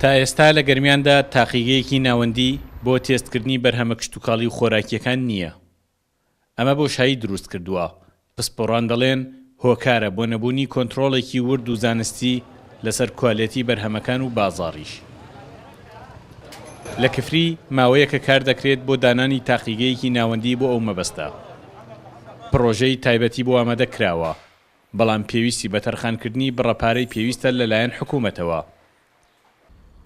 تا ئێستا لە گەرمیاندا تاقیگەیەکی ناوەندی بۆ تێستکردنی بەرهەمە کشتوکاڵی و خۆراکییەکان نییە. ئەمە بۆشایی دروست کردووە، پسپۆڕان دەڵێن هۆکارە بۆ نەبوونی کۆنترۆڵێکی ورد و زانستی لەسەر کوالێتی بەرهەمەکان و بازاڕیش. لە کفری ماوەیەکە کار دەکرێت بۆ دانانی تاقیگەیەکی ناوەندی بۆ ئەو مەبەستە. پڕۆژەی تایبەتی بۆ ئامادە کراوە، بەڵام پێویستی بە تەرخانکردنی بڕە پارەی پێویستە لەلایەن حکومەتەوە.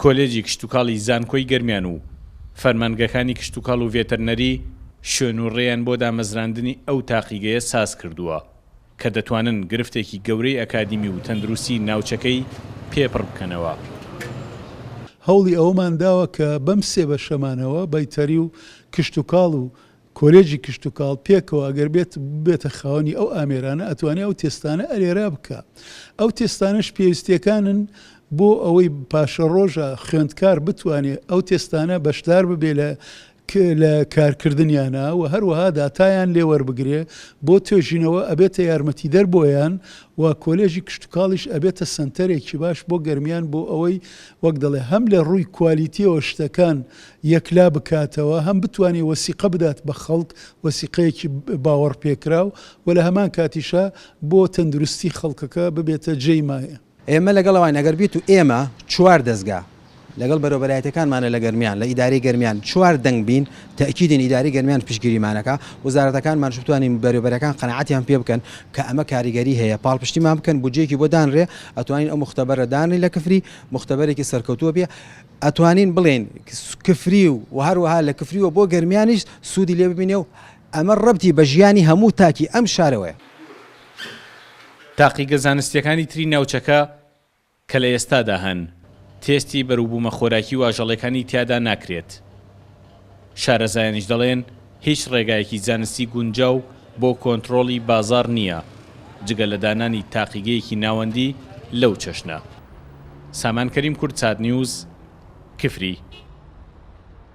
کۆلێجی کشتوکاڵی زانکۆی گەرمیان و فەرمانگەکانی کشتوکاڵ و ڤێتەرنەری شوێن و ڕێیان بۆ دامەزراندنی ئەو تاقیگەیە ساز کردووە کە دەتوانن گرفتێکی گەورەی ئەکادیمی و تەندروستی ناوچەکەی پێ پڕ بکەنەوە. هەوڵی ئەوەمان داوە کە بەم سێ بەشەمانەوە، بەیتەری و کشتوکاڵ و کۆلێجی کشتوکاڵ پێکەوە ئەگەر بێت ببێتە خاوەنی ئەو ئامێرانە ئەتوانێ ئەو تێستانە ئەلێرا بکا ئەو تێستانەش پێویستیەکانن بۆ ئەوەی پاشەڕۆژە خوێندکار بتوانێ ئەو تێستانە بەشدار ببێ لە لە کارکردنیانە و هەروەها داتایان لێ وەربگرێ بۆ توێژینەوە ئەبێتە یارمەتیدەر بۆیان و کۆلێژی کشتوکاڵیش ئەبێتە سەنتەرێکی باش بۆ گەرمیان بۆ ئەوەی وەک دەڵێ هەم لە ڕووی کوالیتیەوە شتەکان یەکلا بکاتەوە، هەم بتوانێ وەسیقە بدات بە خەڵک، وەسیقەیەکی باوەڕپێکراو و لە هەمان کاتیشا بۆ تەندروستی خەڵکەکە ببێتە جێی مایە. ئێمە لەگەڵ ئەوین ئەگەر بیت و ئێمە چوار دەزگا لەگەڵ بەرێوەبەرایەتیەکانمانە لە گەرمیان لە ئیدارەی گەرمیان چوار دەنگ بین تەئکیدین ئیدارەی گەرمیان پشتگیریمانەکا وەزارەتەکانمانش بتوانین بەرێوەبەرەکان قەناعەتیان پێ بکەن کە ئەمە کاریگەری هەیە پاڵپشتیمان بکەن بودجەیەکی بۆ دانرێ ئەتوانین ئەو موختەبەرە دانرین لە کفری موختەبەرێکی سەرکەوتووە بێ ئەتوانین بڵێین کفری و هەروەها لە کفریوە بۆ گەرمیانیش سوودی لێ ببینێ و ئەمە ڕەبتی بە ژیانی هەموو تاکی ئەم شارەوەیە. تاقیگە زانستییەکانی تری ناوچەکە کە لە ئێستادا هەن، تێستی بەروبوومە خۆراکی و ئاژەڵیەکانی تیادا ناکرێت. شارەزایانیش دەڵێن هیچ ڕێگایەکی زانستی گونجاو بۆ کۆنترۆڵی بازاڕ نییە جگە لە دانانی تاقیگەیەکی ناوەندی لەو چەشنە. سامان کەریم کوردسات نیوز، کفری.